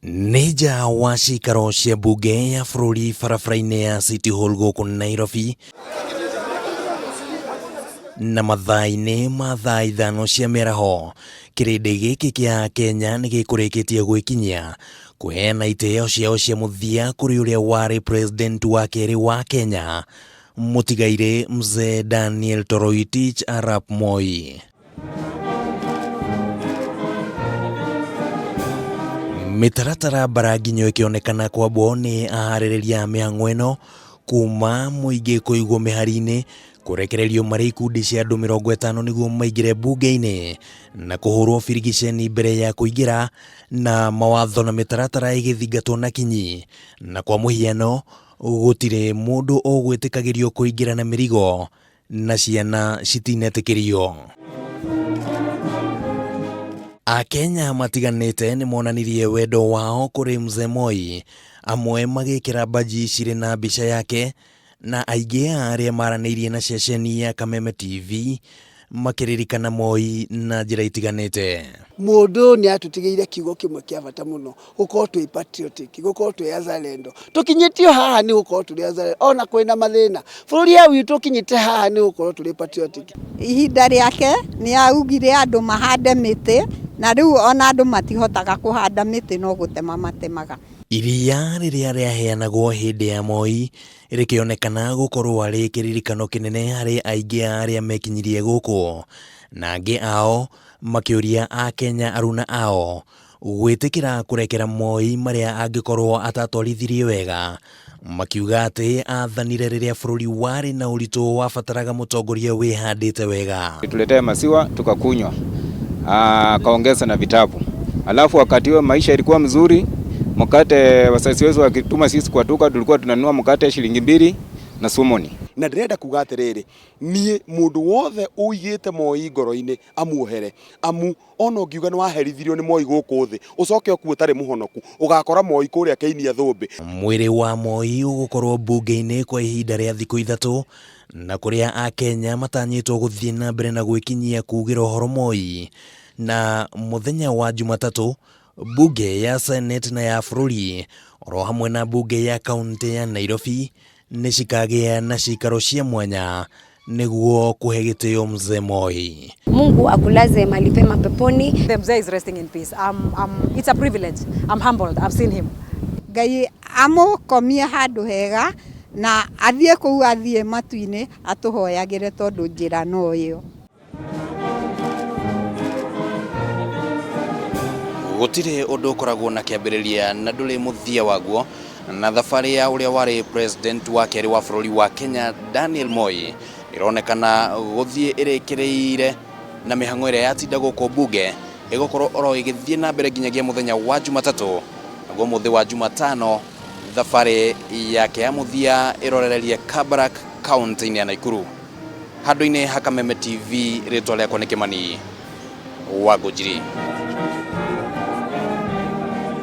Nĩ nja wa ciikaro cia mbunge ya bũrũri barabara-inĩ ya City Hall gũkũ Nairobi, na mathaa-inĩ ma thaa 5 cia mĩaraho, kĩrĩndĩ gĩkĩ kĩa Kenya nĩ gĩkũrĩkĩtie gwĩkinyia kũheana itĩo ciao cia mũthia kũrĩ ũrĩa warĩ president wa kerĩ wa Kenya, mũtigairĩ Mzee Daniel Toroitich arap Moi. Mĩtaratara mbara nginyo ĩkĩonekana kwambwo nĩ aharĩrĩria a mĩhang'o ĩno kuma mũingĩ kũigwo mĩhari-inĩ kũrekererio marĩ ikundi cia andũ 50 nĩguo maingĩre mbunge-inĩ na kũhũrwo birigiceni mbere ya kũingĩra na mawatho na mĩtaratara ĩgĩthingatwo na kinyi, na kwa mũhiano gũtirĩ mũndũ ũgwĩtĩkagĩrio kũingĩra na mĩrigo na ciana citinetĩkĩrio. Akenya matiganĩte nĩ monanirie wendo wao kũrĩ Mzee Moi, amwe magĩkĩra mbaji cirĩ na mbica yake na aingĩ a arĩa maranĩirie na ceceni ya Kameme TV makĩririkana Moi na njĩra itiganĩte. Mũndũ ũyũ nĩ atũtigĩire kiugo kĩmwe kĩa bata mũno, gũkorwo twĩ patriotic, gũkorwo twĩ azalendo. Tũkinyĩtio haha nĩ gũkorwo tũrĩ azalendo, ona kwĩna mathĩna. Bũrũri ũyũ witũ ũkinyĩte haha nĩ gũkorwo tũrĩ patriotic. Ihinda rĩake nĩ augire andũ mahande mĩtĩ, na rĩu ona andũ matihotaga kũhanda mĩtĩ no gũtema matemaga. Iria rĩrĩa rĩaheanagwo hĩndĩ ya Moi rĩkĩonekana gũkorwo arĩ kĩririkano kĩnene harĩ aingĩ a arĩa mekinyirie gũkũ, na angĩ ao makĩũria Akenya aruna ao gwĩtĩkĩra kũrekera Moi marĩa angĩkorwo atatwarithirie wega, makiuga atĩ athanire rĩrĩa bũrũri warĩ na ũritũ wabataraga mũtongoria wĩhandĩte wega. Tuletea maziwa tukakunywa, akaongeza na vitabu. Alafu wakati huo maisha ilikuwa mzuri, mkate wazazi wetu wakituma sisi kwa duka tulikuwa tunanunua mkate shilingi 2 na sumoni. Na ndĩrenda kuga atĩrĩrĩ, niĩ mũndũ wothe ũigĩte Moi ngoro-inĩ amuohere, amu ona ũngiuga nĩ waherithirio nĩ Moi gũkũ thĩ, ũcoke ũkue ũtarĩ mũhonoku, ũgakora Moi kũrĩa kĩinia thũmbĩ. Mwĩrĩ wa Moi ũgũkorwo mbunge-inĩ kwa ihinda rĩa thikũ 3 na kũrĩa Akenya matanyĩtwo gũthiĩ na mbere na gwĩkinyia kugĩra ũhoro Moi. Na mũthenya wa Jumatatũ, mbunge ya Senate na ya bũrũri oro hamwe na mbunge ya kaunti ya Nairobi nĩ cikagĩa na cikaro cia mwanya nĩguo kũhe gĩtĩo Mzee Moi. Mungu akulaze mahali pema peponi. The Mzee is resting in peace. It's a privilege. I'm humbled. I've seen him. Ngai amũkomie handũ hega na athiĩ kũu athiĩ matu-inĩ atũhoyagĩre tondũ njĩra no ĩyo. Gũtirĩ ũndũ ũkoragwo na kĩambĩrĩria na ndũrĩ mũthia waguo, na thabarĩ ya ũrĩa warĩ president wa kerĩ wa bũrũri wa Kenya Daniel Moi ĩronekana gũthiĩ ĩrĩkĩrĩire na mĩhang'o ĩrĩa yatinda gũkũ mbunge ĩgũkorwo oro ĩgĩthiĩ na mbere nginyagia mũthenya wa Jumatatũ, naguo mũthĩ wa Jumatano thabarĩ yake ya mũthia ĩrorererie Kabarak kaunti-inĩ ya Nakuru. Handũ-inĩ ha Kameme TV, rĩtwa rĩakwa nĩ Kĩmani wa Ngũnjiri.